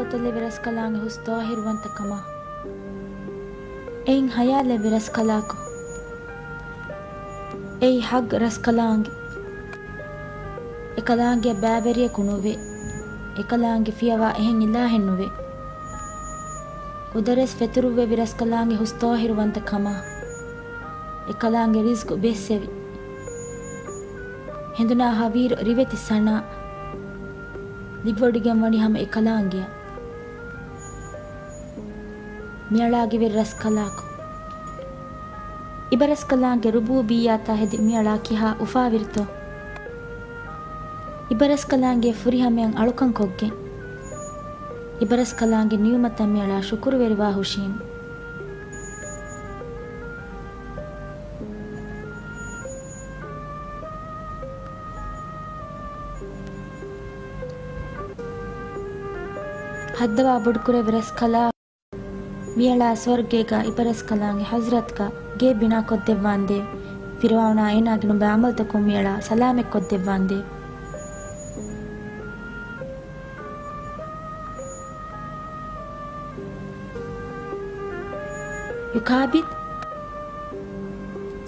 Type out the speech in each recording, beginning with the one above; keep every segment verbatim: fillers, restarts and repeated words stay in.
އެ ރަސްކަލާނގެ ހުސް ޠާހިރުވަންތަކަމާ. އެއިން ހަޔާލެވި ރަސްކަލާކޮ. އެއީ ހަގް ރަސްކަލާނގެ. އެކަލާނގެ ބައިވެރިޔަކު ނުވޭ. އެކަލާނގެ ފިޔަވާ އެހެން އިލާހެއް ނުވޭ. އުދަރެސް ފެތުރުއްވެވި ރަސްކަލާނގެ ހުސް ޠާހިރުވަންތަކަމާ. އެކަލާނގެ ރިޒްގު ބޭއްސެވި. ހެނދުނާ ހަވީރު ރިވެތި ސަނާ. ލިބިވޮޑިގެން ވަނީ ހަމަ އެކަލާނގެއަށް. މިއަޅާގެ ވެރި ރަސްކަލާކޮ. އިބަރަސްކަލާނގެ ރުބޫބިއްޔާތާ ހެދި މިއަޅާ ކިހާ އުފާވެރިތޯ؟ އިބަރަސްކަލާނގެ ފުރިހަމަޔަށް އަޅުކަން ކޮށްގެން. އިބަރަސްކަލާނގެ ނިޢުމަތަށް މިއަޅާ ޝުކުރުވެރިވާ ހުށީމެ. ހައްދަވާ ބޮޑުކުރެއްވި ރަސްކަލާ. މިއަޅާ ސުވަރުގޭގަ އިބަރަސްކަލާނގެ ޙަޟްރަތުގަ ގެއެއް ބިނާކޮށްދެއްވާނދޭވެ. ފިރުޢައުނާ އޭނާގެ ނުބައި ޢަމަލުތަކުން މިއަޅާ ސަލާމަތްކޮށްދެއްވާނދޭވެ. ޔުކާބިދް.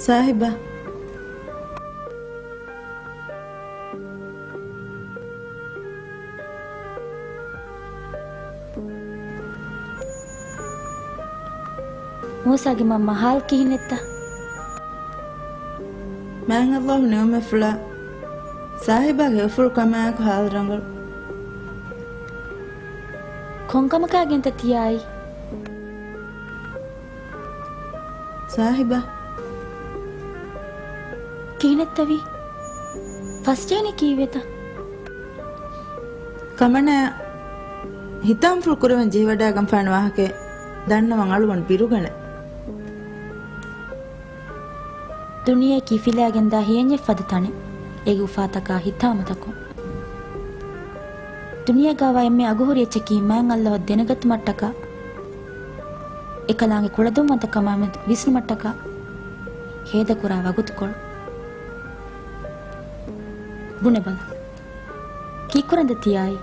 ސާހިބާ. މޫސާގެ މަންމަ ޙާލު ކިހިނެއްތަ؟ މާތް ﷲ ނިޢުމަތްފުޅާ، ސާހިބާގެ ހެޔޮފުޅު ކަމާއެކު ޙާލު ރަނގަޅު. ކޮންކަމަކާ ގެންތަ ތިޔާއީ؟ ސާހިބާ. ކިހިނެއްތަވީ؟ ފަސްޖެހެނީ ކީއްވެތަ؟ ކަމަނާ، ހިތާމަފުޅު ކުރެވެން ޖެހިވަޑައިގެންފާނެ ވާހަކައެއް ދަންނަވަން އަޅުގަނޑު ބިރުގަނެ. ދުނިޔެއަކީ ފިލާގެންދާ ހިޔެންޏެއް ފަދަ ތަނެއް. އޭގެ އުފާތަކާ ހިތާމަތަކުން. ދުނިޔޭގަވާ އެންމެ އަގުހުރި އެއްޗަކީ މާތް ﷲ އަށް ދެނެގަތުމަށްޓަކާ، އެކަލާނގެ ކުޅަދުންވަންތަކަމާމެދު ވިސްނުމަށްޓަކާ ހޭދަކުރާ ވަގުތުކޮޅު. ބުނެބަލަ. ކީއްކުރަންތަ ތިޔާއީ؟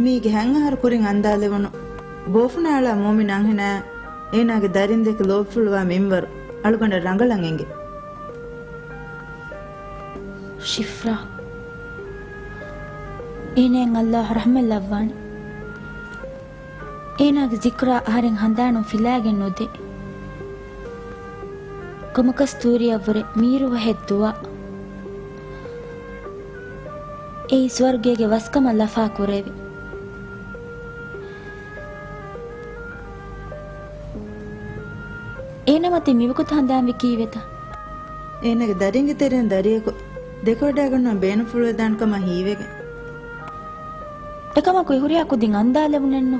މީގެ ހަތް އަހަރު ކުރިން އަންދާލެވުނު ބޯފުނާ އަޅާ މުއުމިން އަންހެނާ އޭނާގެ ދަރިންދެކެ ލޯބިފުޅުވާ މިންވަރު އަޅުގަނޑަށް ރަނގަޅަށް އެނގޭ. ޝިފްރާ. އޭނައަށް ﷲ ރަޙްމަތް ލައްވާނެ. އޭނާގެ ޒިކުރާ އަހަރެން ހަނދާނުން ފިލާގެން ނުދޭ. ކޮމަކަސްތޫރިއަށްވުރެ މީރުވަހެއް ދުވާ. އެއީ ސުވަރުގޭގެ ވަސްކަމަށް ލަފާ ކުރެވި. އޭނަ މަތިން މިވަގުތު ހަނދާންވީ ކީއްވެތަ؟ އޭނަގެ ދަރިންގެ ތެރެއިން ދަރިޔަކު ދެކެވަޑައިގަންނަވަން ބޭނުންފުޅުވެދާނެ ކަމަށް ހީވެގެން. އެކަމަކު އެ ހުރިހާ ކުދިން އަންދާލެވުނެއްނު.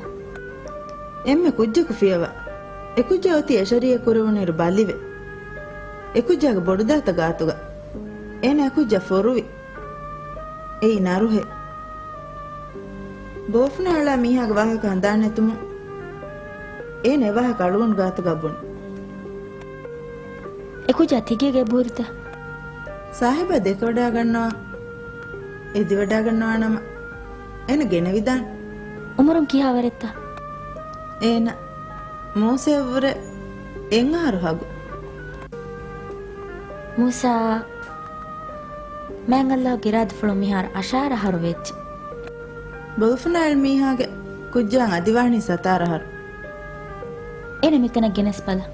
އެންމެ ކުއްޖަކު ފިޔަވާ. އެ ކުއްޖާ އޮތީ އެ ޝަރީއަތް ކުރެވުނުއިރު ބަލިވެ. އެ ކުއްޖާގެ ބޮޑުދައިތަ ގާތުގަ. އޭނަ އެ ކުއްޖާ ފޮރުވި. އެއީ ނަރުހެއް. ބޯފުނާ އަޅާ މީހާގެ ވާހަކަ ހަނދާން ނެތުމުން އޭނަ އެ ވާހަކަ އަޅުގަނޑު ގާތުގަ ބުނި. އެ ކުއްޖާ ތިގޭގަ އެބަހުރިތަ؟ ސާހިބާ ދެކެވަޑައިގަންނަވާ، އެދިވަޑައިގަންނަވާނަމަ އޭނަ ގެނެވިދާނެ. އުމުރުން ކިހާވަރެއްތަ؟ އޭނަ މޫސައަށްވުރެ އެއް އަހަރު ހަގު. މޫސާ، މާތް ﷲގެ އިރާދަފުޅުން މިހާރު އަށާރަ އަހަރު ވެއްޖެ. ބޮލުފުނާއި މީހާގެ ކުއްޖާއަށް އަދިވާނީ ސަތާރަ އަހަރު. އޭނަ މިތަނަށް ގެނެސް ބަލަ.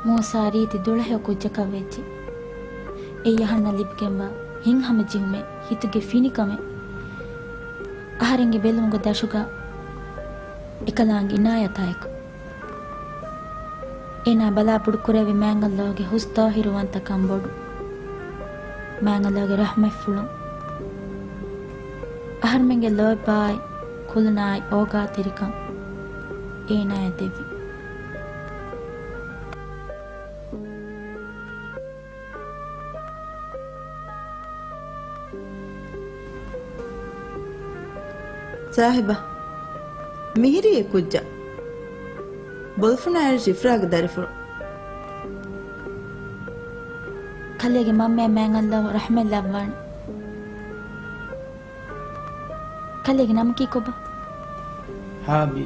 މޫސާ ރީތި ދުޅަހެޔޮ ކުއްޖަކަށް ވެއްޖެ. އެއީ އަހަންނަށް ލިބިގެންވާ ހިތްހަމަޖެހުމެއް، ހިތުގެ ފިނިކަމެއް. އަހަރެންގެ ބެލުމުގެ ދަށުގަ އެކަލާނގެ އިނާޔަތާއެކު. އޭނާ ބަލާ ބޮޑުކުރެއްވި މާތް ﷲގެ ހުސް ޠާހިރުވަންތަކަން ބޮޑު. މާތް ﷲގެ ރަޙްމަތްފުޅުން. އަހަރުމެންގެ ލޯތްބާއި ކުލުނާއި އޯގާތެރިކަން އޭނާޔަށް ދެއްވި. ސާހިބާ، މިހިރީ އެ ކުއްޖާ. ބޮލުފުނާއި ޝިފްރާގެ ދަރިފުޅު. ކަލޭގެ މަންމައަށް މާތް ﷲ ރަޙްމަތް ލައްވާނެ. ކަލޭގެ ނަމަކީ ކޮބާ؟ ހާބީ.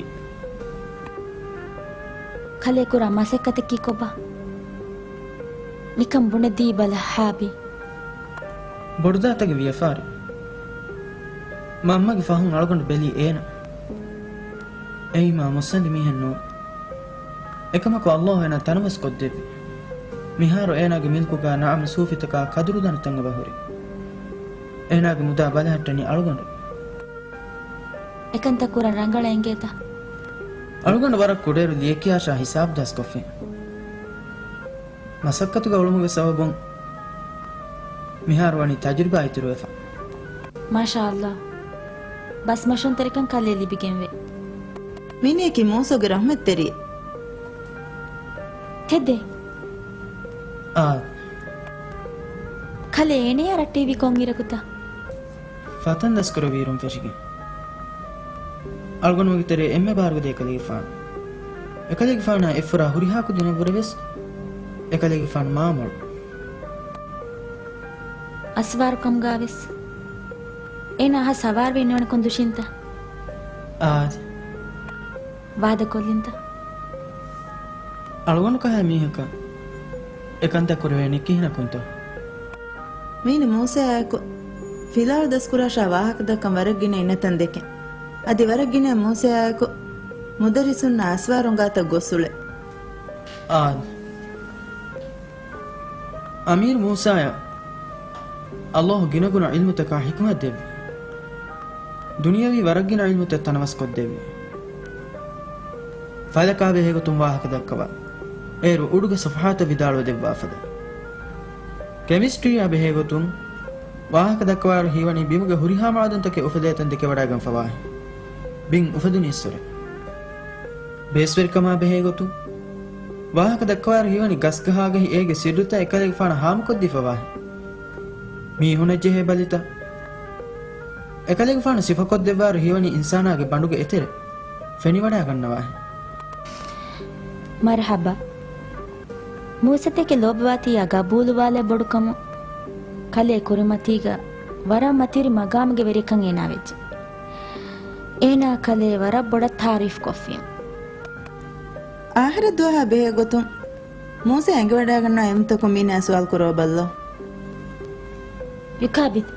ކަލޭ ކުރާ މަސައްކަތަކީ ކޮބާ؟ ނިކަން ބުނެދީބަލަ ހާބީ. ބޮޑުދާތަގެ ވިޔަފާރި. މަންމަގެ ފަހުން އަޅުގަނޑު ބެލީ އޭނަ. އެއީ މާ މުއްސަނދި މީހެއް ނޫން. އެކަމަކު ﷲ އޭނާ ތަނަވަސް ކޮށްދެއްވި. މިހާރު އޭނާގެ މިލްކުގާ ނަޢަމް ސޫފިތަކާ ކަދުރުދަން ތަން އެބަ ހުރި. އޭނާގެ މުދާ ބަލަހައްޓަނީ އަޅުގަނޑު. އެކަންތައް ކުރަން ރަނގަޅަށް އެނގޭތަ؟ އަޅުގަނޑު ވަރަށް ކުޑައިރު ލިޔެކިޔާށާ ހިސާބު ދަސްކޮށްފިން. މަސައްކަތުގަ އުޅުމުގެ ސަބަބުން މިހާރު ވަނީ ތަޖުރިބާ އިތުރުވެފަ. މާޝާﷲ. ބަސް މަޝްރޫޢުތެރިކަން ކަލޭ ލިބިގެންވޭ. މިނިއަކީ މޫސާގެ ރަޙްމަތްތެރިއެއް. ތެދެއް. އާ. ކަލޭ އޭނަޔާ ރައްޓެހިވީ ކޮންއިރަކުތަ؟ ފަތަން ދަސްކުރެއްވިއިރުން ފެށިގެން. އަޅުގަނޑުމެންގެ ތެރޭ އެންމެ ބާރުގަދަ އެކަލޭގެފާނު. އެކަލޭގެފާނާ އެއްފުރާ ހުރިހާ ކުދިންނަށްވުރެވެސް އެކަލޭގެފާނު މާމޮޅު. އަސްވާރުކަމުގާވެސް އޭނާ އަހަ ސަވާރުވެ ނުވަނިކޮން ދުށިންތަ؟ އާދެ. ވާދަކޮށްލިންތަ؟ އަޅުގަނޑު ކަހަލަ މީހަކަށް އެކަންތައް ކުރެވޭނީ ކިހިނަކުންތޯ؟ މީނި މޫސާއާއެކު ފިލާވަޅު ދަސްކުރާށާ ވާހަކަދައްކަން ވަރަށް ގިނަ އިންނަތަން ދެކެން. އަދި ވަރަށް ގިނަ މޫސާއާއެކު މުދައްރިސުންނާ އަސްވާރުން ގާތަށް ގޮސް އުޅޭ. އާދެ. އަމީރު މޫސާޔަށް ﷲ ގިނަގުނަ ޢިލްމުތަކާ ޙިކުމަތް ދެއްވި. ދުނިޔަވީ ވަރަށްގިނަ ޢިލްމުތައް ތަނަވަސްކޮށްދެއްވި. ފަލަކާ ބެހޭގޮތުން ވާހަކަ ދައްކަވާ، އޭރު އުޑުގެ ޞަފްޙާތަށް ވިދާޅުވެ ދެއްވާފަދަ. ކެމިސްޓްރީއާ ބެހޭގޮތުން ވާހަކަ ދައްކަވާއިރު ހީވަނީ ބިމުގެ ހުރިހާ މަޢުދަންތަކެއް އުފެދޭތަން ދެކެވަޑައިގެންފަވާހެން. ބިން އުފެދުނީއްސުރެ. ބޭސްވެރިކަމާ ބެހޭގޮތުން ވާހަކަ ދައްކަވާއިރު ހީވަނީ ގަސްގަހާގަހި އޭގެ ސިއްރުތައް އެކަލޭގެފާނަށް ހާމަކޮށްދީފަވާހެން. މީހުނަށް ޖެހޭ ބަލިތައް. އެކަލޭގެފާނު ސިފަކޮށްދެއްވާއިރު ހީވަނީ އިންސާނާގެ ބަނޑުގެ އެތެރެ ފެނިވަޑައިގަންނަވާހެން. މަރުޙަބާ. މޫސަތޭކެ ލޯބިވާތީއާ ގަބޫލުވާލާ ބޮޑުކަމުން ކަލޭ ކުރިމަތީގަ ވަރަށް މަތިވެރި މަގާމުގެ ވެރިކަން އޭނާ ވެއްޖެ. އޭނާ ކަލޭ ވަރަށް ބޮޑަށް ތާރީފް ކޮށްފިން. އާޚިރަތް ދުވަހާ ބެހޭ ގޮތުން މޫސާ އެނގިވަޑައިގަންނަވާ އެންމެ ތަކުން މީނަ ސުވާލު ކުރައްވާބަލަ. ޔުކާބިދް،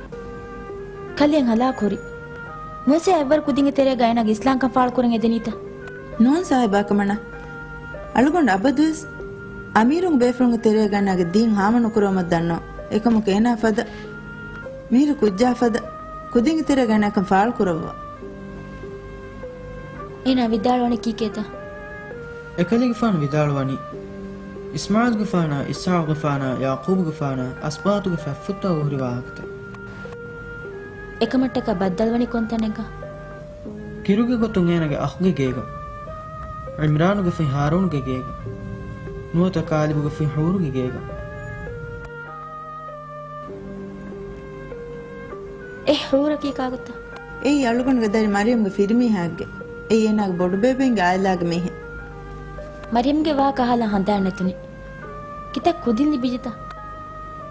ކަލޭ ހަލާކު ހުރި. މޫސާ އެއްވަރު ކުދިންގެ ތެރޭގަ އޭނާގެ އިސްލާމްކަން ފާޅުކުރަން އެދެނީތަ؟ ނޫން ސާހިބާ ކަމަނާ. އަޅުގަނޑު އަބަދުވެސް އަމީރުންގެ ބޭފުޅުންގެ ތެރޭގަ އޭނާގެ ދީން ހާމަނުކުރައްވަމަށް ދަންނަވަން. އެކަމަކު އޭނާ ފަދަ، މީރު ކުއްޖާ ފަދަ، ކުދިންގެ ތެރޭގަ އޭނާކަން ފާޅުކުރައްވާ. އޭނާ ވިދާޅުވަނީ ކީކޭތަ؟ އެކަލޭގެފާނު ވިދާޅުވަނީ، އިސްމާޢީލްގެފާނާ، އިސްޙާޤުގެފާނާ، ޔަޢުޤޫބުގެފާނާ، އަސްބާޠުގެ ފަތްފުއްތަކުގަ ހުރި ވާހަކަތައް. އެކަމަށްޓަކާ ބައްދަލުވަނީ ކޮންތަނެއްގަ؟ ކިރުގެ ގޮތުން އޭނާގެ އަޚުގެ ގޭގަ، ޢިމްރާނުގެ ފަތް ހާރޫނުގެ ގޭގަ، ނުވަތަ ކާލިބުގެ ފަތް ޙޫރުގެ ގޭގަ. އެ ޙޫރަކީ ކާކުތަ؟ އެއީ އަޅުގަނޑުގެ ދަރި މަރިޔަމްގެ ފިރިމީހާގެ. އެއީ އޭނާގެ ބޮޑުބޭބެއިންގެ ޢާއިލާގެ މީހެއް. މަރިޔަމްގެ ވާހަކަ އަހާލާ ހަނދާން ނެތުނީ. ކިތައް ކުދިން ލިބިއްޖެތަ؟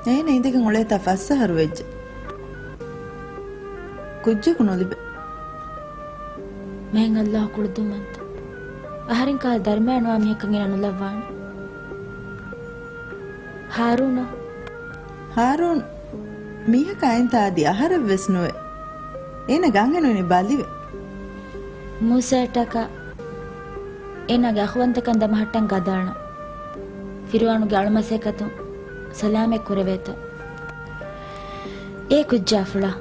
އޭނަ އިނދެގެން އުޅޭތާ ފަސް އަހަރު ވެއްޖެ. ކުއްޖަކު ނުލިބޭ. މާތް ﷲ ކުޅަދުންވަންތަ. އަހަރެން ކަހަލަ ދަރިމަޔާ ނުވާ މީހަކަށް އޭނާ ނުލައްވާނެ. ހާރޫނާ؟ ހާރޫން މީހަކާ އިންތާ އަދި އަހަރެއްވެސް ނުވޭ. އޭނަގެ އަންހެނުން އިނީ ބަލިވެ. މޫސާއަށްޓަކާ އޭނާގެ އަޚުވަންތަކަން ދަމަހައްޓަން ގަދައަޅަން. ފިރުޢައުނުގެ އަޅުމަސައްކަތުން ސަލާމަތް ކުރެވޭތަ. އޭ ކުއްޖާފުޅާ،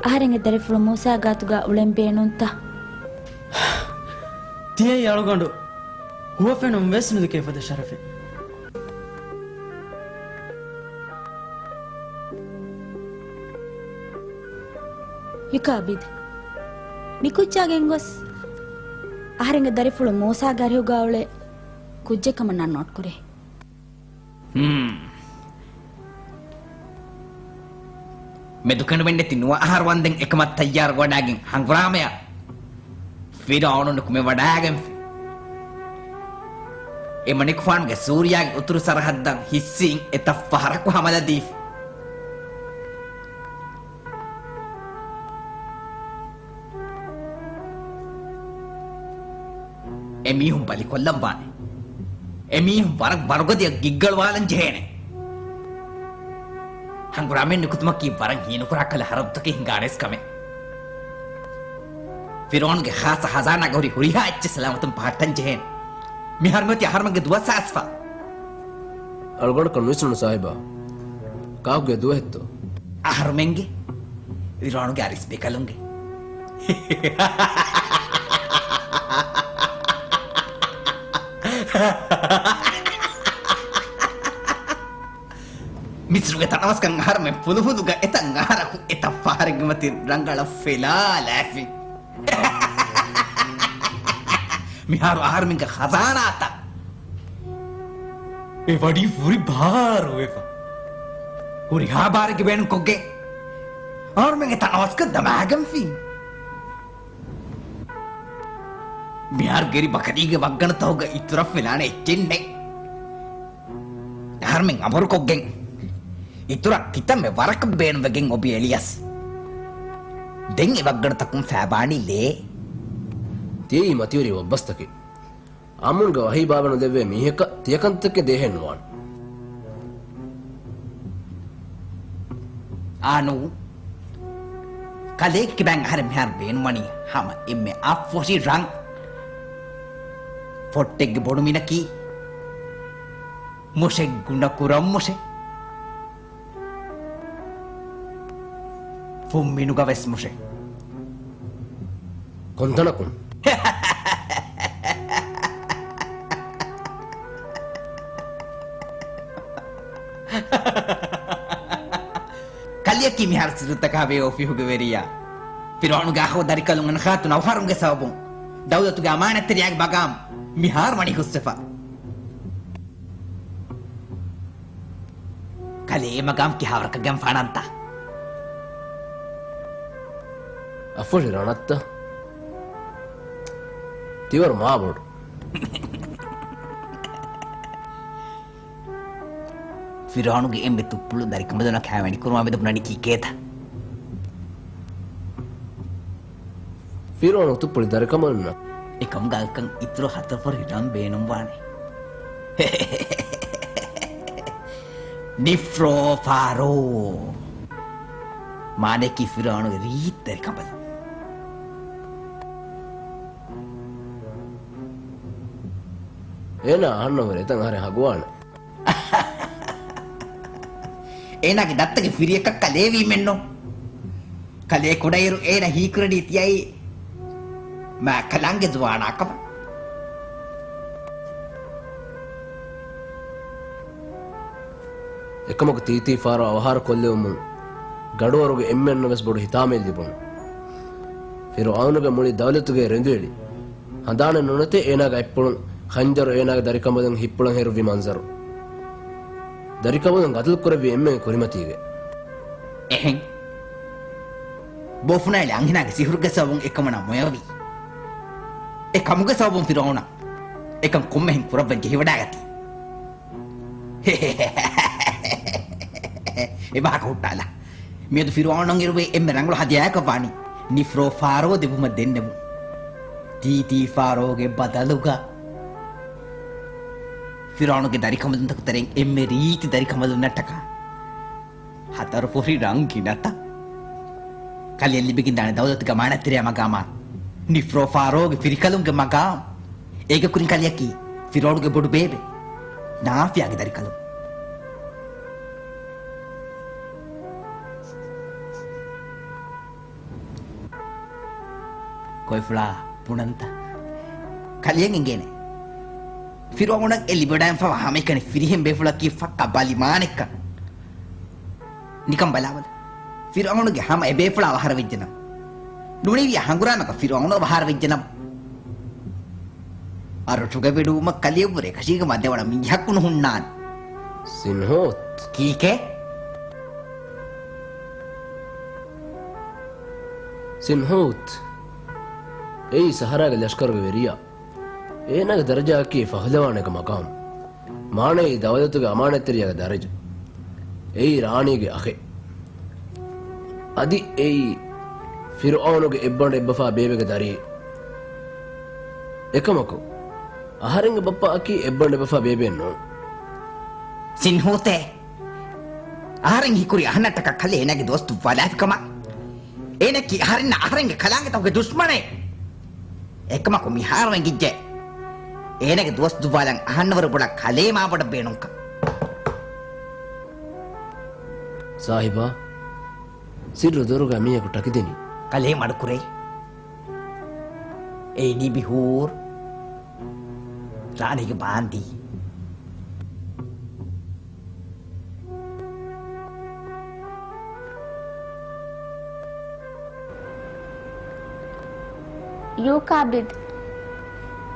އަހަރެންގެ ދަރިފުޅު މޫސާ ގާތުގަ އުޅެން ބޭނުންތަ؟ ތިޔައީ އަޅުގަނޑު ހުވަފެނުން ވެސް ނުދެކޭ ފަދަ ޝަރަފެއް. ޔުކާބިދް، މިކުއްޖާ ގެންގޮސް އަހަރެންގެ ދަރިފުޅު މޫސާގެ އަރިހުގަ އުޅޭ ކުއްޖެއް ކަމަށް ނަން ނޯޓް ކުރޭ. ހުން. މެދުކެނޑުމެއްނެތި ނުވަ އަހަރު ވަންދެން އެކަމަށް ތައްޔާރު ވަޑާގެން ހަނގުރާމަޔަށް ފިރުޢައުނު ނުކުމެ ވަޑާގެންފި. އެމަނިކުފާނުގެ ސޫރިޔާގެ އުތުރު ސަރަހައްދަށް ހިއްސީން އެތައް ފަހަރަކު ހަމަލަ ދީފި. އެމީހުން ބަލިކޮށްލަން ވާނެ. އެމީހުން ވަރަށް ވަރުގަދަޔަށް ގިއްގަޅުވާލަން ޖެހޭނެ. ހަނގުރާމައެއް ނިކުތުމަކީ ވަރަށް ހީނުކުރާ ކަލަ ހަރަދުތަކެއް ހިނގާނެސް ކަމެއް. ފިރުޢައުނުގެ ޚާއްޞަ ޚަޒާނާގަ ހުރި ހުރިހާ އެއްޗެއް ސަލާމަތުން ފަހައްޓަން ޖެހޭނެ. މިހާރު މިއޮތީ އަހަރުމެންގެ ދުވަސް އައިސްފަ. އަޅުގަނޑަކަށް ނުވިސްނުނު ސާހިބާ. ކާކުގެ ދުވަހެއްތޯ؟ އަހަރުމެންގެ؟ ފިރުޢައުނުގެ އަރިސް ބޭކަލުންގެ. މިސްރުގެ ތަނަވަސްކަން އަހަރުމެން ފުލުހުލުގަ އެތައް އަހަރަކު އެތައް ފަހަރެއްގެ މަތިން ރަނގަޅަށް ފެލާލާފި. މިހާރު އަހަރުމެންގެ ޚަޒާނާތައް އެ ވަޑީ ފުރި ބާރުވެފަ. ހުރިހާ ބާރެއްގެ ބޭނުން ކޮށްގެން އަހަރުމެންގެ ތަނަވަސްކަން ދަމާގެންފި. މިހާރު ގެރި ބަކަރީގެ ވައްގަނޑުތަކުގަ އިތުރަށް ފެލާނެ އެއްޗެއް ނެތް. އަހަރުމެން އަމުރުކޮށްގެން އިތުރަށް ކިތަންމެ ވަރަކަށް ބޭނުންވެގެން އޮބި އެޅިޔަސް. ދެން އެ ވައްގަނޑުތަކުން ފައިބާނީ ލޭ. ތިޔައީ މަތިވެރި ބަސްތަކެއް. އާންމުންގެ ވަޙީ ބާވަނުލެއްވޭ މީހަކަށް ތިޔަކަންތަކެއް ދޭހެއް ނުވާނެ. އާނޫ، ކަލޭގެ ކިބައިން އަހަރެން މިހާރު ބޭނުންވަނީ ހަމަ އެންމެ އަށްފުށި ރަން. ފޮއްޓެއްގެ ބޮޑުމިނަކީ މުށެއް ގުނަކުރަން މުށެއް. ފުންމިނުގަ ވެސް މުށެ. ކޮންތަނަކުން؟ ކަލެއަކީ މިހާރު ސިއްރުތަކާ ބޭއްވި އޮފީހުގެ ވެރިޔާ. ފިރުޢައުނުގެ އަޚު ދަރިކަލުން އަންޚާތުން އަވަހާރުންގެ ސަބަބުން ދައުލަތުގެ އަމާނަތްތެރިޔާގެ މަގާމް މިހާރު ވަނީ ހުސްވެފަ. ކަލޭ އެ މަގާމް ކިހާވަރަކަށް ގެންފާނަންތަ؟ އަފޮށި ރަނަށްތަ؟ ތިވަރު މާބޮޑު. ފިރުޢައުނުގެ އެންމެ ތުއްޕުޅު ދަރިކަނބަލުންނަށް ކާވެނިކުރުމާ މެދު ބުނަނީ ކީކޭތަ؟ ފިރުޢައުނު ތުއްޕުޅި ދަރިކަނބަލުންނަށް. އެކަމުގަ އަޅުކަން އިތުރު ހަތަރު ފަހަރު ރަން ބޭނުންވާނެ. ނިފްރޯ ފާރޯ. މާނައަކީ ފިރުޢައުނުގެ ރީތި ދަރިކަނބަލުން. އޭނާ އަހަންނަށްވުރެ އެތަން އަހަރެން ހަގުވާނެ. އޭނާގެ ދައްތަގެ ފިރިއަކަށް ކަލޭ ވީމެއްނު. ކަލޭ ކުޑައިރު އޭނަ ހީކުރަނީ ތިޔައީ މާކަލާނގެ ޒުވާނާ ކަމަށް. އެކަމަކު ތީތީ ފާރޯ އަވަހާރަ ކޮށްލެވުމުން ގަޑުވަރުގެ އެންމެންނަށް ވެސް ބޮޑު ހިތާމައެއް ލިބުނު. ފިރުޢައުނުގެ މުޅި ދައުލަތުގެ ރެނދުއެޅި. ހަނދާނެއް ނުނެތޭ އޭނާގެ އަތްޕުޅުން ޚަންޖަރު އޭނާގެ ދަރިކަނބަލުން ހިއްޕުޅަން ހެރުއްވި މަންޒަރު. ދަރިކަނބަލުން ގަތުލު ކުރެއްވި އެންމެން ކުރިމަތީގަ. އެހެން. ބޯފުނާއެޅި އަންހެނާގެ ސިހުރުގެ ސަބަބުން އެކަމަނާ މޮޔަވި. އެ ކަމުގެ ސަބަބުން ފިރުޢައުނަށް އެކަން ކޮންމެހެން ކުރައްވަން ޖެހިވަޑައިގަތީ. އެ ވާހަކަ ހުއްޓާލާ. މިއަދު ފިރުޢައުނަށް އިރުވޭ އެންމެ ރަނގަޅު ހަދިޔާއަކަށް ވާނީ ނިފްރޯ ފާރޯ ދެބުމަށް ދެންނެވުން. ތީތީ ފާރޯގެ ބަދަލުގަ ފިރުޢައުނުގެ ދަރިކަނބަލުންތަކު ތެރެއިން އެންމެ ރީތި ދަރިކަނބަލުންނަށްޓަކާ ހަތަރު ފުށި ރަން ގިނަތައް. ކަލެއަށް ލިބިގެންދާނެ ދައުލަތުގެ އަމާނަތްތެރިޔާ މަގާމާ ނިފްރޯ ފާރޯގެ ފިރިކަލުންގެ މަގާމް. އޭގެ ކުރިން ކަލެއަކީ ފިރުޢައުނުގެ ބޮޑު ބޭބެ ނާފިޔާގެ ދަރިކަލުން. ކޮއިފުޅާ ބުނަންތަ؟ ކަލެއަށް އެނގޭނެ ފިރުޢައުނަށް އެ ލިބިވަޑައިގެންފަވާ ހަމައެކަނި ފިރިހެން ބޭފުޅަކީ ފައްކާ ބަލި މާނެއްކަން. ނިކަން ބަލާބަލަ. ފިރުޢައުނުގެ ހަމަ އެބޭފުޅާ އަވަހާރަވެއްޖެނަމަ، ނުނިވިޔާ ހަނގުރާމަކަށް ފިރުޢައުނު އަވަހާރަވެއްޖެނަމަ، އަރުޓުގަ ވެޑުވުމަށް ކަލެޔަށްވުރެ އެކަށީގަ މަދެވަނަ މީހަކު ނުހުންނާނެ. ސިންހޫތް. ކީކޭ؟ ސިންހޫތް. އެއީ ސަހަރާގެ ލަޝްކަރުގެ ވެރިޔާ. އޭނާގެ ދަރަޖައަކީ ފަހުލަވާނެއްގެ މަގާމް. މާނައީ ދައުލަތުގެ އަމާނަތްތެރިޔާގެ ދަރިޖަ. އެއީ ރާނީގެ އަޚެއް. އަދި އެއީ ފިރުޢައުނުގެ އެއްބަނޑު އެއްބަފާ ބޭބެގެ ދަރިއެއް. އެކަމަކު، އަހަރެންގެ ބައްޕައަކީ އެއްބަނޑު އެއްބަފާ ބޭބެއެއް ނޫން. ސިންހޫތޭ! އަހަރެން ހީކުރީ އަހަންނަށްޓަކާ ކަލޭ އޭނާގެ ދުވަސް ދުއްވާލާފިކަމަށް. އޭނައަކީ އަހަރެންނާ އަހަރެންގެ ކަލާނގެތަކުގެ ދުޝްމަނެއް. އެކަމަކު މިހާރު އެނގިއްޖެ، އޭނަގެ ދުވަސް ދުއްވާލަން އަހަންނަށްވުރެ ބޮޑަށް ކަލޭ މާބޮޑަށް ބޭނުންކަން. ސާހިބާ، ސިއްރު ދޮރުގަ މީހަކު ޓަކިދެނީ. ކަލޭ މަޑުކުރޭ. އެއީ ނިބިހޫރު ރާނީގެ ބާންދީ. ޔޫކާބިދް،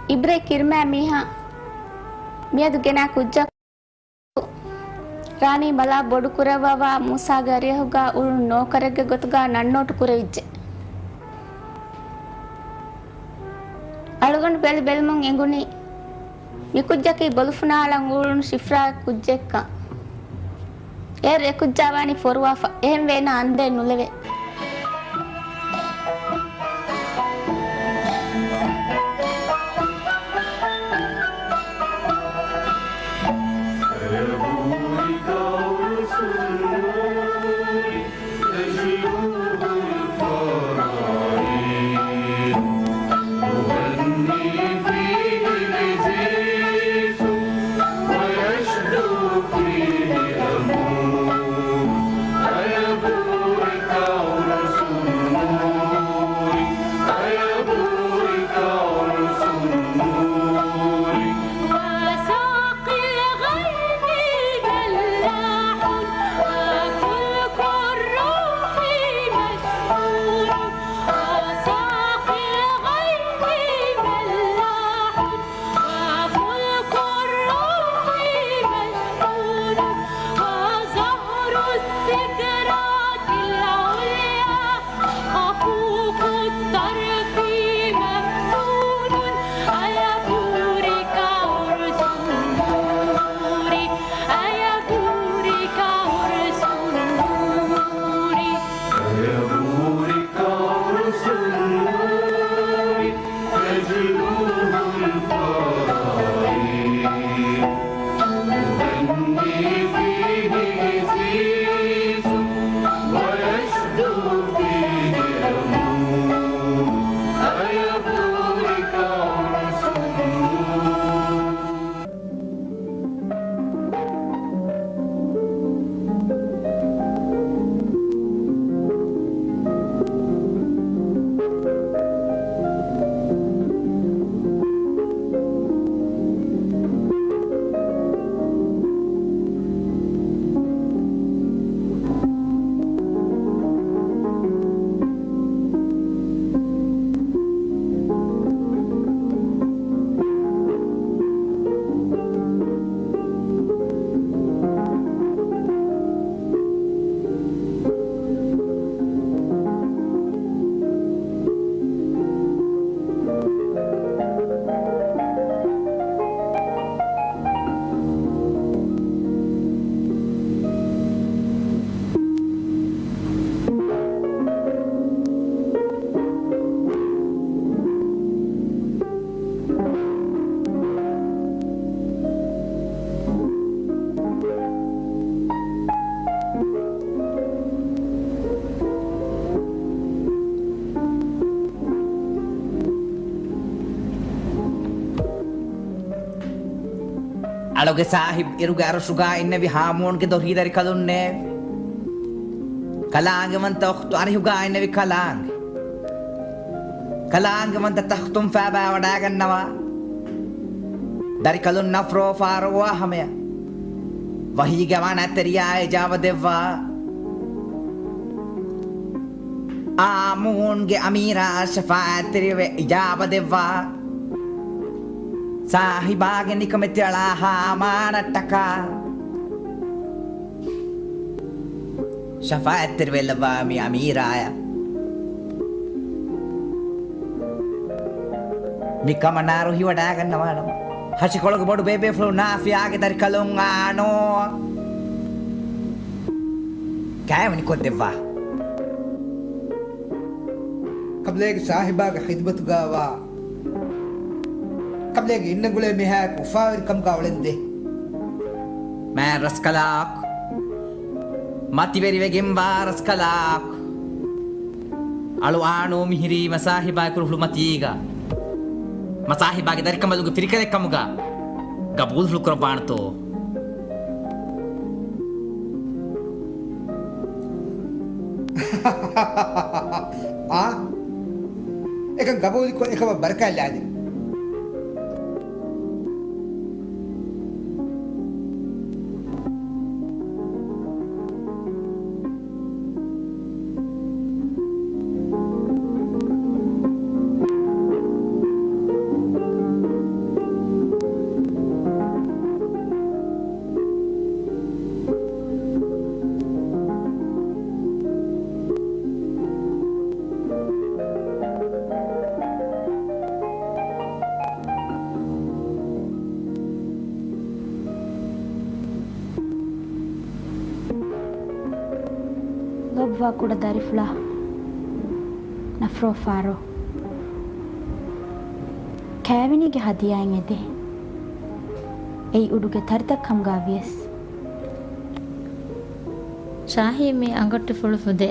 އިބްރޭ ކިރިމާ މީހާ މިއަދު ގެނާ ކުއްޖަކު. ރާނީ ބަލާ ބޮޑުކުރައްވަވާ މޫސާގެ އަރިއަހުގާ އުޅުނު ނޯކަރެއްގެ ގޮތުގާ ނަންނޯޓު ކުރެވިއްޖެ. އަޅުގަނޑު ބެލި ބެލުމުން އެނގުނީ މިކުއްޖަކީ ބޮލުފުނާ އަޅަން އުޅުނު ޝިފްރާގެ ކުއްޖެއްކަން. އޭރު އެކުއްޖާ ވާނީ ފޮރުވާފަ. އެހެންވެ އޭނާ އަނދޭ ނުލެވޭ. އަޅުގެ ސާހިބް އިރުގެ އަރުޝުގާ އިންނެވި ހާމޫންގެ ދޮށީ ދަރިކަލުންނޭ. ކަލާނގެވަންތަ އުޚްތު އަރިހުގާ އިންނެވި ކަލާނގެ. ކަލާނގެވަންތަ ތަޚްތުން ފައިބާވަޑައިގަންނަވާ. ދަރިކަލުންނަށް ފުރޯފާރު ވާ ހަމަޔަށް ވަޙީގެ އަމާނާތްތެރިޔާ އިޖާބަ ދެއްވާ. އާމޫންގެ އަމީރާ ޝަފާޢަތްތެރިވެ އިޖާބަ ދެއްވާ. ސާހިބާގެ ނިކަމެތި އަޅާ ހާމާނަށްޓަކާ ޝަފާޢަތްތެރިވެލައްވާ މި އަމީރާޔަށް މި ކަމަނާ ރުހިވަޑައިގަންނަވާނަމަ. ހަށިކޮޅުގެ ބޮޑު ބޭބޭފުޅު ނާފިޔާގެ ދަރިކަލުން އާނޯ ކައިވެނި ކޮށްދެއްވާ. ކަބްލޭގެ ސާހިބާގެ ޚިދުމަތުގަ ވާ. ކަބްލޭގެ އިންނަ ގުޅޭ މީހާއެކު އުފާވެރިކަމުގަ އުޅެންދޭ. މާތް ރަސްކަލާކޮ، މަތިވެރިވެގެންވާ ރަސްކަލާކޮ. އަޅު އާނޫ މިހިރީ މަސާހިބާގެ ކުރުހުޅުމަތީގަ، މަސާހިބާގެ ދަރިކަނބަލުގެ ފިރިކަލެއްކަމުގަ ގަބޫލު ކުރައްވާނެތޯ؟ އާ، އެކަން ގަބޫލުކޮށް އެކަމަށް ބަރަކާތް ލާދޭ. ލޯބިވާ ކުޑަ ދަރިފުޅާ، ނަފްރޯ ފާރޯ، ކައިވެނީގެ ހަދިޔާއިން އެދޭ. އެއީ އުޑުގެ ތަރިތައް ކަމުގަ ވިޔަސް. ޝާހީ މީ އަނގޮއްޓިފުޅު ފުދޭ.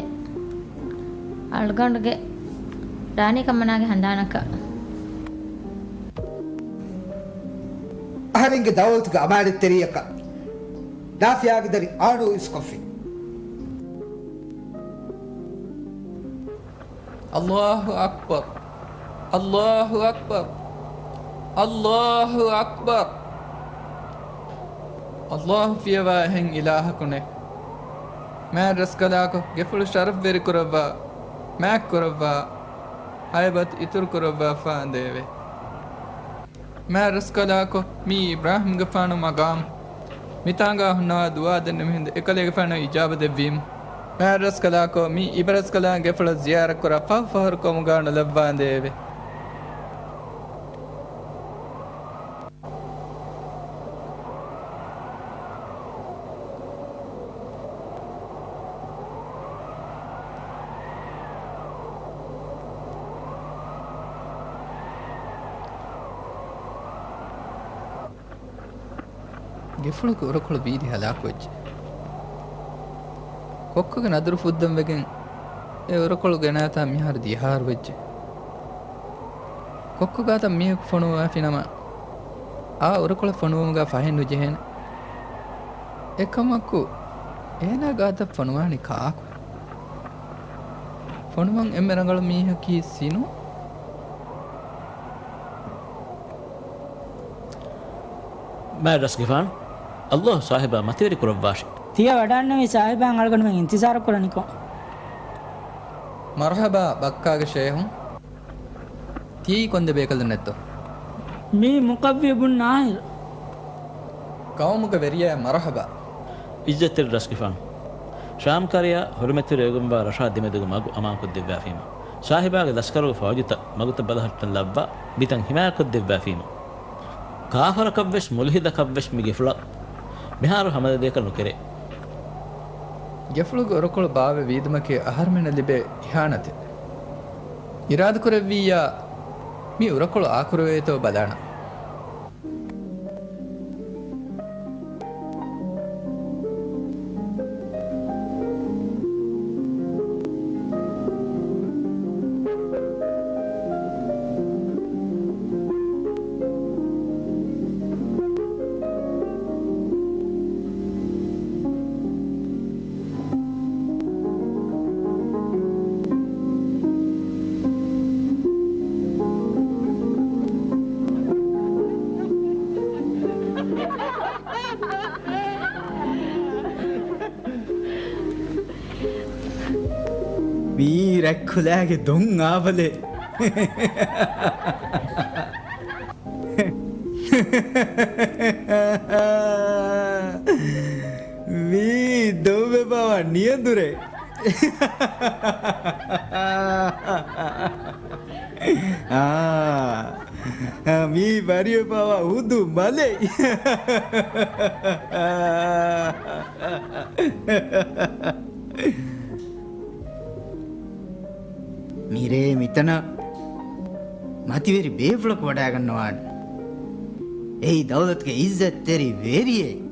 އަޅުގަނޑުގެ ރާނީ ކަންމަނާގެ ހަނދާނަކަށް. އަހަރެންގެ ދައުލަތުގެ އަމާނަތްތެރިއަކަށް ނާފިޔާގެ ދަރި އާނޫ އިސްކޮށްފި. އައްލާހު އަކްބަރު. އައްލާހު އަކްބަރު. އައްލާހު އަކްބަރު. އައްލާހު ފިޔަވާ އެހެން އިލާހަކު ނެތް. މާތް ރަސްކަލާކޮ، ގެފުޅު ޝަރަފްވެރިކުރައްވާ، މާތްކުރައްވާ، ހައިބަތު އިތުރުކުރައްވާފާނދޭވެ. މާތް ރަސްކަލާކޮ، މީ އިބްރާހީމްގެފާނު މަގާމު. މިތާނގާ ހުންނަވާ ދުޢާ ދެންނެވި ހިނދު އެކަލޭގެފާނު އިޖާބަ ދެއްވީމު. މާތް ރަސްކަލާކޮ، މީ އިބަރަސްކަލާނގެ ފުޅަށް ޒިޔާރަތްކުރާ ފަހު ފަހަރު ކަމުގާ ނުލައްވާނދޭވެ. ގެފުޅުގެ އުރަކޮޅު ވީދި ހަލާކުވެއްޖެ. ކޮއްކޮގެ ނަދުރު ފުއްދަން ވެގެން އެ އުރަކޮޅު ގެނައިތާ މިހާރު ދިހަ އަހަރު ވެއްޖެ. ކޮއްކޮ ގާތަށް މީހަކު ފޮނުވާފިނަމަ، އާ އުރަކޮޅަށް ފޮނުވުމުގަ ފަހެއް ނުޖެހޭނެ. އެކަމަކު، އޭނާ ގާތަށް ފޮނުވާނީ ކާކު؟ ފޮނުވަން އެންމެ ރަނގަޅު މީހަކީ ސިނު. މާތް ރަސްގެފާނު، އައްލާހު ސާހިބާ މަތިވެރި ކުރައްވާށި. ތިޔަ ވަޑާންނެވި ސާހިބާ އަޅުގަނޑުމެން އިންތިޒާރު ކުރަނިކޮށް. މަރުޙަބާ ބައްކާގެ ޝޭހުން. ތިޔީ ކޮންދެ ބޭކަލުންނެއްތޯ؟ މީ މުޤައްވި ބުން ނާހިރު. ޤައުމުގެ ވެރިޔާ މަރުޙަބާ. ޢިއްޒަތްތެރި ރަސްގެފާނު. ޝާމްކާރިޔާ ޙުރުމަތްތެރިވެގެންވާ ރަށާ ދެމެދުގެ މަގު އަމާންކޮށްދެއްވާފީމަ. ސާހިބާގެ ލަސްކަރުގެ ފައުޖުތައް މަގުތައް ބަލަހައްޓަން ލައްވާ މިތަން ޙިމާޔަތްކޮށްދެއްވާފީމަ. ކާފަރަކަށްވެސް މުލްޙިދަކަށްވެސް މި ގެފުޅަށް މިހާރު ހަމަލަދޭކަށް ނުކެރޭ. ގެފުޅުގެ އުރަކޮޅު ބާވެ ވީދުމަކީ އަހަރުމެންނަށް ލިބޭ އިހާނަތެއް. އިރާދަކުރެއްވިއްޔާ މި އުރަކޮޅު އާކުރެވޭތޯ ބަލާނަން. މީ ރަތްކުލައިގެ ދޮން އާބަލެއް. މީ ދޮންވެބަވާ ނިޔަނދުރެއް. އާ. މީ ބަރިވެފަވާ ހުދު މަލެއް. މިރޭ މިތަނަށް މަތިވެރި ބޭފުޅަކު ވަޑައިގަންނަވާނެ. އެއީ ދައުލަތުގެ އިއްޒަތްތެރި ވެރިއެއް.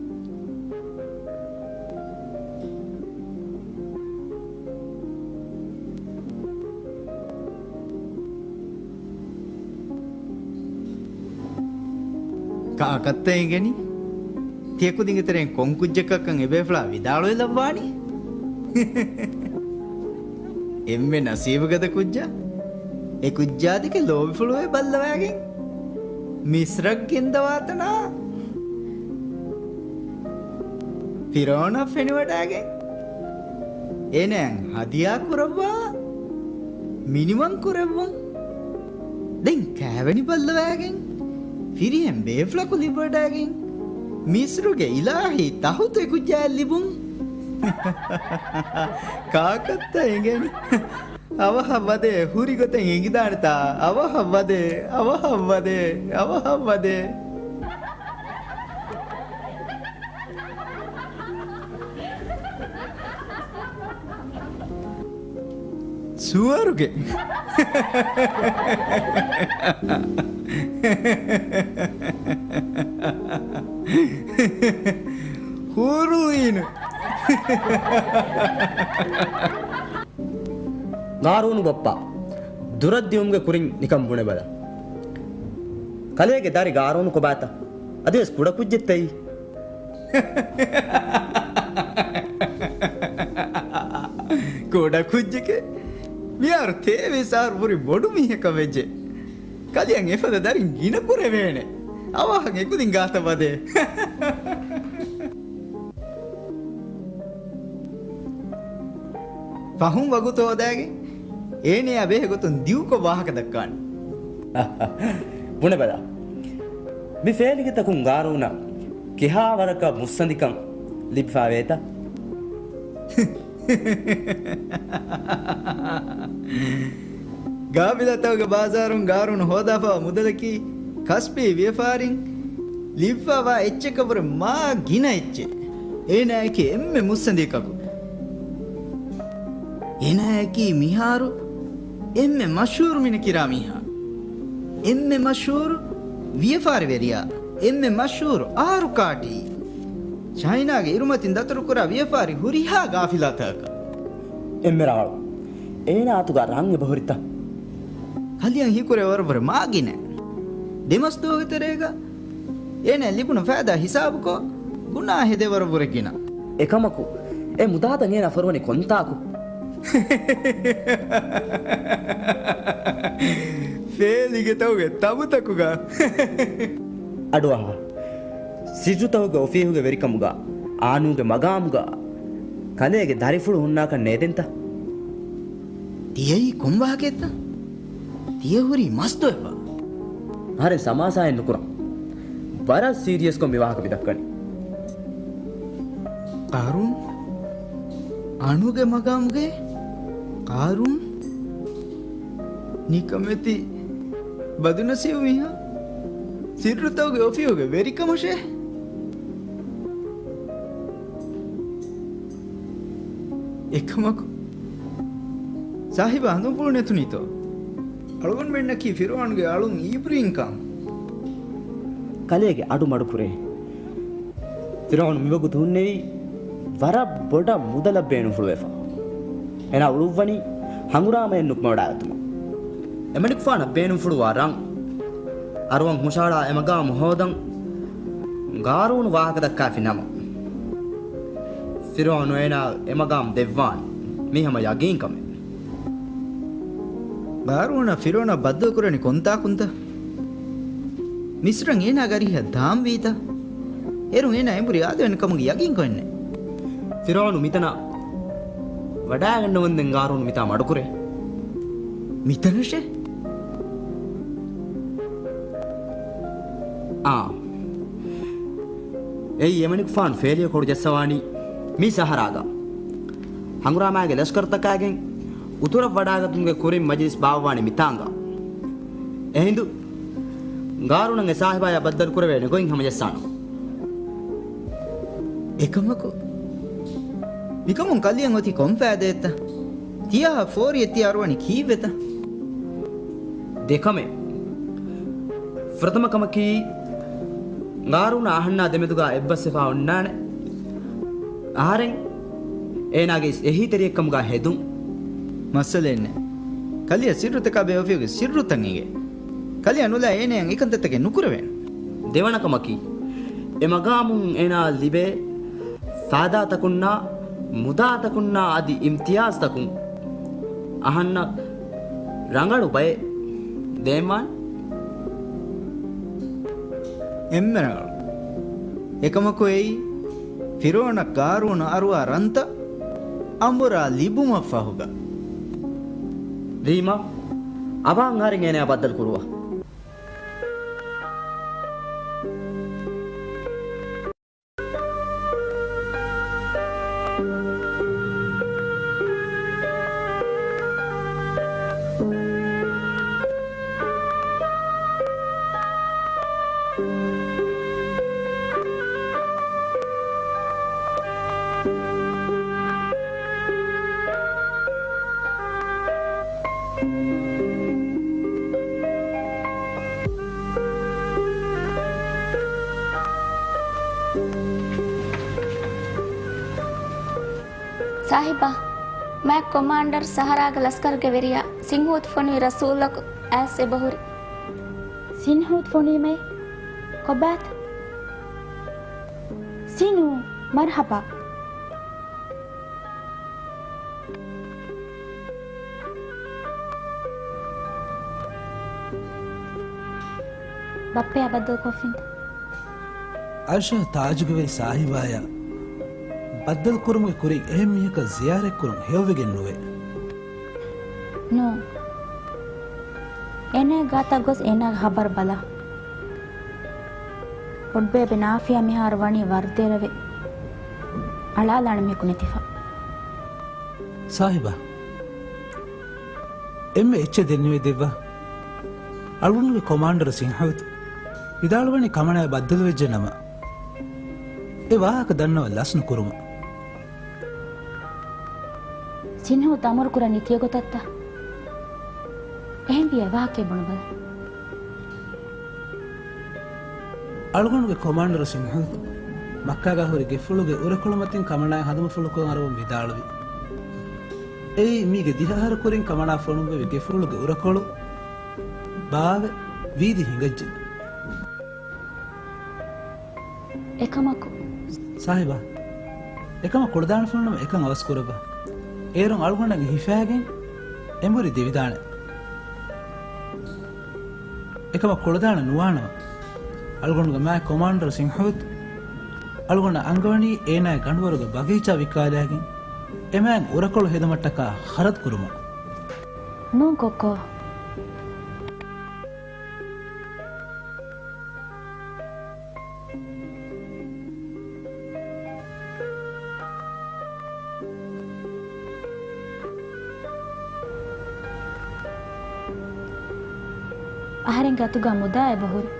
ކާކަށްތަ އެނގެނީ؟ ތިޔަ ކުދިންގެ ތެރެއިން ކޮން ކުއްޖަކަށްކަން އެބޭފުޅާ ވިދާޅުވެލައްވާނީ؟ އެންމެ ނަސީބުގަދަ ކުއްޖާ. އެ ކުއްޖާ ދެކެ ލޯބިފުޅުވެ ބައްލަވައިގެން މިސްރަށް ގެންދަވާތަނާ. ފިރޯނަށް ފެނިވަޑައިގެން އޭނައަށް ހަދިޔާ ކުރައްވާ، މިނިވަން ކުރެއްވުން. ދެން ކާވެނި ބައްލަވައިގެން، ފިރިހެން ބޭފުޅަކު ލިބިވަޑައިގެން، މިސްރުގެ އިލާހީ ތަހުތު އެ ކުއްޖާއަށް ލިބުން. ކާކަށްތަ އެނގެނީ؟ އަވަހަށް ވަދޭ، ހުރި ގޮތެއް އެނގިދާނެތާ؟ އަވަހަށް ވަދޭ، އަވަހަށް ވަދޭ، އަވަހަށް ވަދޭ. ސުވަރުގެ. ހޫރު އީނު. ގާރޫނު ބައްޕާ، ދުރަށްދިއުމުގެ ކުރިން ނިކަން ބުނެބަލަ. ކަލޭގެ ދަރި ގާރޫނު ކޮބާތަ؟ އަދިވެސް ކުޑަކުއްޖެއްތައީ؟ ކުޑަކުއްޖެކޭ؟ މިހާރު ތޭވީސް އަހަރު ހުރި ބޮޑު މީހަކަށް ވެއްޖެ. ކަލެއަށް އެފަދަ ދަރިން ގިނަ ކުރެވޭނެ. އަވަހަށް އެކުދިން ގާތަށް ވަދޭ. ފަހުން ވަގުތު ހޯދާގެން އޭނަޔާ ބެހޭ ގޮތުން ދިގުކޮށް ވާހަކަ ދައްކާނެ. ބުނެބަލަ. މި ފޭލިގެތަކުން ގާރޫނަށް ކިހާވަރަކަށް މުއްސަނދިކަން ލިބިފަވޭތަ؟ ގާފިލާތަކުގެ ބާޒާރުން ގާރޫނު ހޯދާފަވާ މުދަލަކީ ކަސްބީ ވިޔަފާރިން ލިބިފަވާ އެއްޗަކަށްވުރެ މާ ގިނަ އެއްޗެއް. އޭނާއަކީ އެންމެ މުއްސަނދިއަކަކު. އޭނާއަކީ މިހާރު އެންމެ މަޝްހޫރު މިނަ ކިރާ މީހާ. އެންމެ މަޝްހޫރު ވިޔަފާރިވެރިޔާ. އެންމެ މަޝްހޫރު އާރު ކާޓީ. ޗައިނާގެ އިރުމަތިން ދަތުރުކުރާ ވިޔަފާރި ހުރިހާ ގާފިލާތަކަކަށް. އެންމެ ރަނގަޅު. އޭނާ އަތުގަ ރަން އެބަހުރިތަ؟ ކަލެއަށް ހީކުރެވޭ ވަރަށްވުރެ މާ ގިނަ. ދެމަސް ދުވަހުގެ ތެރޭގަ އޭނަ ލިބުނު ފައިދާ ހިސާބުކޮށް، ގުނާ ހެދޭ ވަރަށްވުރެ ގިނަ. އެކަމަކު، އެ މުދާތައް އޭނާ ފޮރުވަނީ ކޮންތާކު؟ ފޭލިގެތަކުގެ ތަނބުތަކުގަ. އަޑުއަހާ. ސިއްރުތަކުގެ އޮފީހުގެ ވެރިކަމުގަ، އާނޫގެ މަގާމުގަ، ކަލޭގެ ދަރިފުޅު ހުންނާކަށް ނޭދެންތަ؟ ތިޔައީ ކޮން ވާހަކައެއްތަ؟ ތިޔަ ހުރީ މަސްދުވެފަ. އަހަރެން ސަމާސާއެއް ނުކުރަން. ވަރަށް ސީރިއަސްކޮށް މި ވާހަކަ މި ދައްކަނީ. ޤާރޫން؟ އާނޫގެ މަގާމުގެ ޤާރޫން؟ ނިކަމެތި ބަދުނަސީބު މީހާ. ސިއްރުތަކުގެ އޮފީހުގެ ވެރިކަމަށޭ. އެކަމަކު، ސާހިބާ ހަނދުންފުޅު ނެތުނީތޯ؟ އަޅުގަނޑުމެންނަކީ ފިރުޢައުނުގެ އަޅުން އީބްރީންކަން. ކަލޭގެ އަޑު މަޑުކުރޭ. ފިރުޢައުނު މިވަގުތު ހުންނެވީ ވަރަށް ބޮޑަށް މުދަލަށް ބޭނުންފުޅުވެފަ. އޭނާ އުޅުއްވަނީ ހަނގުރާމައެއް ނުކުމެވަޑައިގަތުމަށް. އެމަނިކުފާނަށް ބޭނުންފުޅުވާ ރަން. އަރުވަން ހުށަހަޅާ އެމަގާމު ހޯދަން ގާރޫނު ވާހަކަ ދައްކާފި ނަމަ، ފިރުޢައުނު އޭނާ އެމަގާމު ދެއްވާނެ. މީ ހަމަ ޔަގީން ކަމެއް. ގާރޫނަށް ފިރުޢައުނަށް ބައްދުވަކުރަނީ ކޮންތާކުންތަ؟ މިސްރަށް އޭނާގެ އަރިހަށް ދާންވީތަ؟ އޭރުން އޭނާ އެނބުރި އާދެވެން ކަމުގެ ޔަގީންކޮށް އިންނެ. ފިރުޢައުނު މިތަނަށް ވަޑައިގަންނަވަންދެން ގާރޫނު މިތާ މަޑުކުރޭ. މިތަނަށޭ؟ އާ. އެއީ އެމަނިކުފާނު ފޭލިޔަ ކޮޅު ޖައްސަވާނީ މި ސަހަރާގަ. ހަނގުރާމާގެ ލަޝްކަރުތަކާގެން އުތުރަށް ވަޑާގަތުމުގެ ކުރިން މަޖިލިސް ބާއްވާނީ މިތާނގަ. އެހިނދު ގާރޫނަށް އެ ސާހިބާޔާ ބައްދަލު ކުރެވޭނެ ގޮތް ހަމަޖައްސާނަން. އެކަމަކު، މިކަމުން ކަލިއަށް އޮތީ ކޮން ފައިދައެއްތަ؟ ތިޔާ ފޯރިއެއް ތިޔަ އަރުވަނީ ކީއްވެތަ؟ ދެކަމެއް. ފުރަތަމަ ކަމަކީ، ގާރޫނާ އަހަންނާ ދެމެދުގާ އެއްބަސްވެފާ އޮންނާނެ. އަހަރެން އޭނާގެ އިސް އެހީތެރިއެއްކަމުގާ ހެދުން. މައްސަލައެއް ނެތް. ކަލިއަށް ސިއްރުތަކާ ބެހޭ އޮފީހުގެ ސިއްރުތައް އެނގޭ. ކަލިއަށް ނުލާ އޭނަޔަށް އެކަންތައްތަކެއް ނުކުރެވޭނެ. ދެވަނަ ކަމަކީ، އެ މަގާމުން އޭނާއަށް ލިބޭ ފައިދާތަކުންނާ މުދާތަކުންނާ އަދި އިމްތިޔާޒްތަކުން އަހަންނަށް ރަނގަޅު ބައެއް ދޭންވާނެ. އެންމެ ރަނގަޅު. އެކަމަކު އެއީ، ފިރުޢައުނަށް ގާރޫނު އަރުވާ ރަންތައް އަނބުރާ ލިބުމަށް ފަހުގަ. ރީމާ، އަވަހަށް އަހަރެން އޭނަޔާ ބައްދަލު ކުރުވާ. ސާހިބާ، މާތް ކޮމާންޑަރު ސަހަރާގެ ލަސްކަރުގެ ވެރިޔާ ސިންހޫދު ފޮނުވި ރަސޫލަކު އައިސް އެބަހުރި. ސިންހޫދު ފޮނުވީމޭ؟ ކޮބާތަ؟ ސިންހޫ، މަރުޙަބާ. ބައްޕަޔާ ބައްދަލު ކޮށްފިންތަ؟ އައިޝާ ތާޖުގެ ވެރި ސާހިބާޔާ ބައްދަލު ކުރުމުގެ ކުރިން އެހެން މީހަކަށް ޒިޔާރަތް ކުރުން ހެޔޮވެގެން ނުވޭ. ނޫން. އޭނާގެ ގާތަށް ގޮސް އޭނާގެ ޚަބަރު ބަލާ. ބޮޑުބޭބެ ނާފިޔާ މިހާރު ވަނީ ވަރުދެރަވެ އަޅާލާނެ މީހަކު ނެތިފަ. ސާހިބާ، އެންމެ އެއްޗެއް ދެންނެވި ދެއްވާ. އަޅުގަނޑުގެ ކޮމާންޑަރު ސިންހޫދު ވިދާޅުވަނީ ކަމަނާއާ ބައްދަލުވެއްޖެ ނަމަ، އެ ވާހަކަ ދަންނަވަން ލަސްނުކުރުމަށް. ސިންހޫދު އަމުރު ކުރަނީ ތިޔަ ގޮތަށްތަ؟ އެހެންވިއްޔާ ވާހަކައެއް ބުނެބަލަ. އަޅުގަނޑުގެ ކޮމާންޑަރު ސިންހޫދު މައްކާގާ ހުރި ގެފުޅުގެ އުރަކޮޅު މަތިން ކަމަނާއަށް ހަނދުމަފުޅު ކޮށް އަރުވަން ވިދާޅުވި. އެއީ މީގެ ދިހަ އަހަރު ކުރިން ކަމަނާ ފޮނުއްވެވި ގެފުޅުގެ އުރަކޮޅު ބާވެ ވީދި ހިނގައްޖެ. އެކަމަކު. ސާހިބާ، އެކަމަށް ކުޅަދާނަފުޅުނަމަ އެކަން އަވަސް ކުރައްވާ. އޭރުން އަޅުގަނޑަށް ހިފާގެން އެނބުރި ދެވިދާނެ. އެކަމަށް ކުޅަދާނަ ނުވާނަމަ، އަޅުގަނޑުގެ މާތް ކޮމާންޑަރު ސިންހޫދު އަޅުގަނޑަށް އަންގަވަނީ އޭނާގެ ގަނޑުވަރުގެ ބަގީޗާ ވިއްކާލާގެން އެމާތް އުރަކޮޅު ހެދުމަށްޓަކާ ޚަރަދު ކުރުމަށް. ނޫން ކޮއްކޮ. އަހަރެންގެ އަތުގަ މުދާ އެބަހުރި.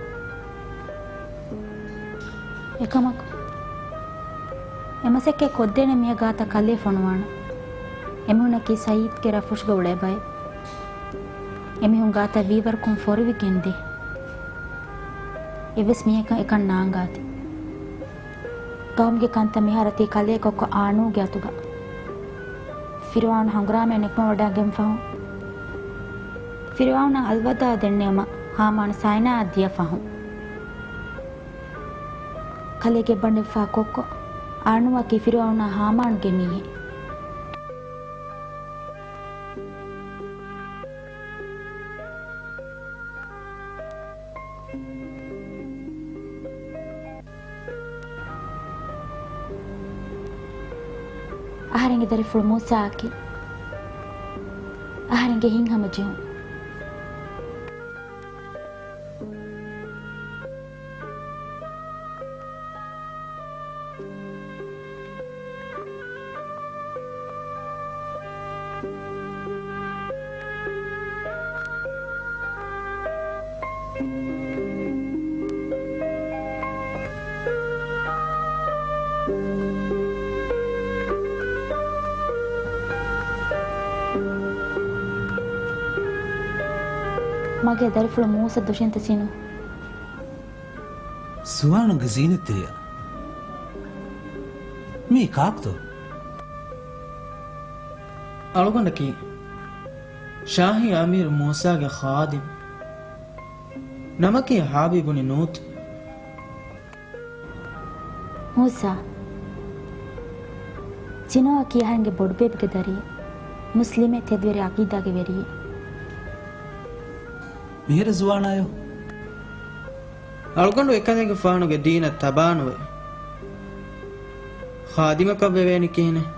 އެކަމަކު، އެ މަސައްކަތް ކޮށްދޭނެ މީހާ ގާތަށް ކަލޭ ފޮނުވާނަން. އެމީހުނަކީ ސައީދްގެ ރަށްފުށުގަ އުޅޭ ބައެއް. އެމީހުން ގާތަށް ވީވަރުކޮށް ފޮރުވިގެންދޭ. އެއްވެސް މީހަކަށް އެކަން ނާންގާތި. ގައުމުގެ ކަންތައް މިހާރަށް ތި ކަލޭ ކޮއްކޮ އާނޫގެ އަތުގަ. ފިރުޢައުނު ހަނގުރާމައަށް ނިކުމެވަޑައިގެން ފަހުން، ފިރުޢައުނަށް އަލްވަދާޢު ދެންނެވުމަށް ހާމާނު ސާއިނާއަށް ދިޔަ ފަހުން، ކަލޭގެ ބަނޑެއް ފާ ކޮއްކޮ އާނޫއަކީ ފިރުޢައުނާ ހާމާނުގެ މީހެއް. އަހަރެންގެ ދަރިފުޅު މޫސާއަކީ އަހަރެންގެ ހިތްހަމަޖެހުން. މަގޭ ދަރިފުޅު މޫސަ ދުށިންތަ ސިނު؟ ޒުވާނުންގެ ޒީނަތްތެރިޔާ. މީ ކާކުތޯ؟ އަޅުގަނޑަކީ ޝާހީ އަމީރު މޫސާގެ ޚާދިމް. ނަމަކީ ހާބީބުނި ނޫތު. މޫސާ، ޒިނޯއަކީ އަހަރެންގެ ބޮޑުބޭބެގެ ދަރިއެއް. މުސްލިމެއް، ތެދުވެރި އަގީދާގެ ވެރިއެއް. މިހިރަ ޒުވާނާޔޯ؟ އަޅުގަނޑު އެކަލޭގެފާނުގެ ދީނަށް ތަބާނުވެ، ޚާދިމަކަށް ވެވޭނީ ކިހިނެއް؟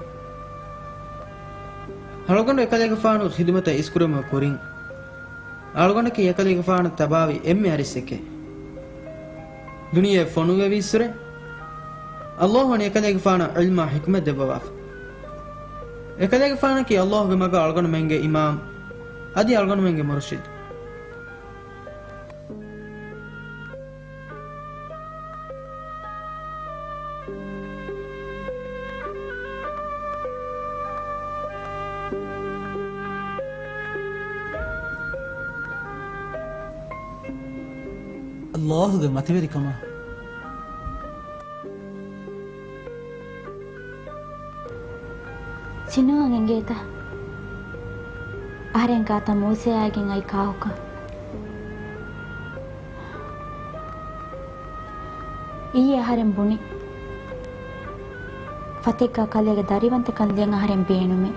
އަޅުގަނޑު އެކަލޭގެފާނުގެ ޚިދުމަތަށް އިސްކުރެވުމުގެ ކުރިން، އަޅުގަނޑަކީ އެކަލޭގެފާނަށް ތަބާވި އެންމެ އަރިސް އެކެއް. ދުނިޔެ ފޮނުއްވެވީއްސުރެ، އައްލާހު ވަނީ އެކަލޭގެފާނަށް ޢިލްމާ ޙިކްމަތް ދެއްވަވާފަ. އެކަލޭގެފާނަކީ އައްލާހުގެ މަގަށް އަޅުގަނޑުމެންގެ އިމާމް، އަދި އަޅުގަނޑުމެންގެ މުރުޝިދު. އައްލާހުގެ މަތިވެރިކަމާ. ޒިނޯއަށް އެނގޭތަ އަހަރެން ގާތަށް މޫސަޔާއިގެން އައި ކާކުކަން؟ އިއްޔެ އަހަރެން ބުނި، ފަތެއްގާ ކަލޭގެ ދަރިވަންތަކަން ލިޔަން އަހަރެން ބޭނުމޭ.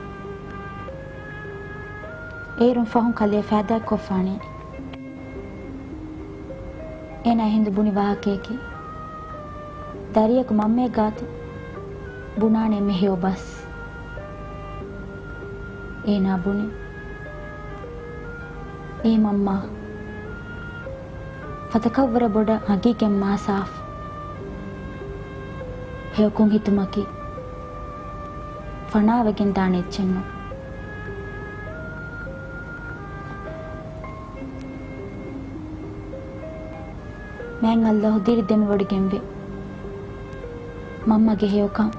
އޭރުން ފަހުން ކަލޭ ފައިދާކޮށްފާނޭ. އޭނާ އެހިނދު ބުނި ވާހަކަޔަކީ، ދަރިޔަކު މަންމައެއް ގާތު ބުނާނެ އެންމެ ހެޔޮ ބަސް. އޭނާ ބުނި، އޭ މަންމާ، ފަތަކަށްވުރެ ބޮޑަށް އަގީގެން މާ ސާފު. ހެޔޮކޮށް ހިތުމަކީ ފަނާވެގެން ދާނެ އެއްޗެއްނު. މާތް އައްލާހު ދިރި ދެމިވޮޑިގެންވޭ. މަންމަގެ ހެޔޮކަން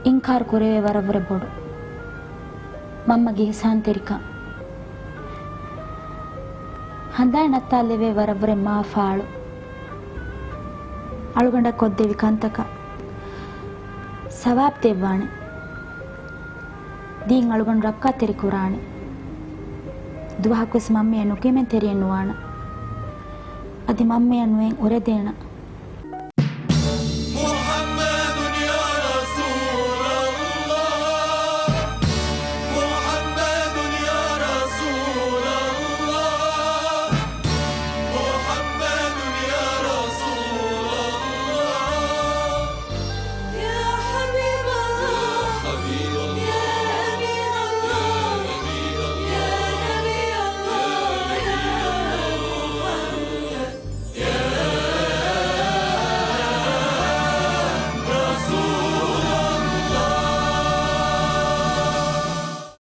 އިންކާރު ކުރެވޭ ވަރަށްވުރެ ބޮޑު. މަންމަގެ އިޙްސާންތެރިކަން ހަނދާން ނައްތާލެވޭ ވަރަށްވުރެ މާ ފާޅު. އަޅުގަނޑަށް ކޮށްދެވި ކަންތަކަށް ސަވާބް ދެއްވާނެ. ދީން އަޅުގަނޑު ރައްކާތެރި ކުރާނެ. ދުވަހަކުވެސް މަންމަޔަށް ނުކިޔަމެން ތެރެއެއް ނުވާނަ. އަދި މަންމަޔަށް ނުއެން އުރެދޭނަ.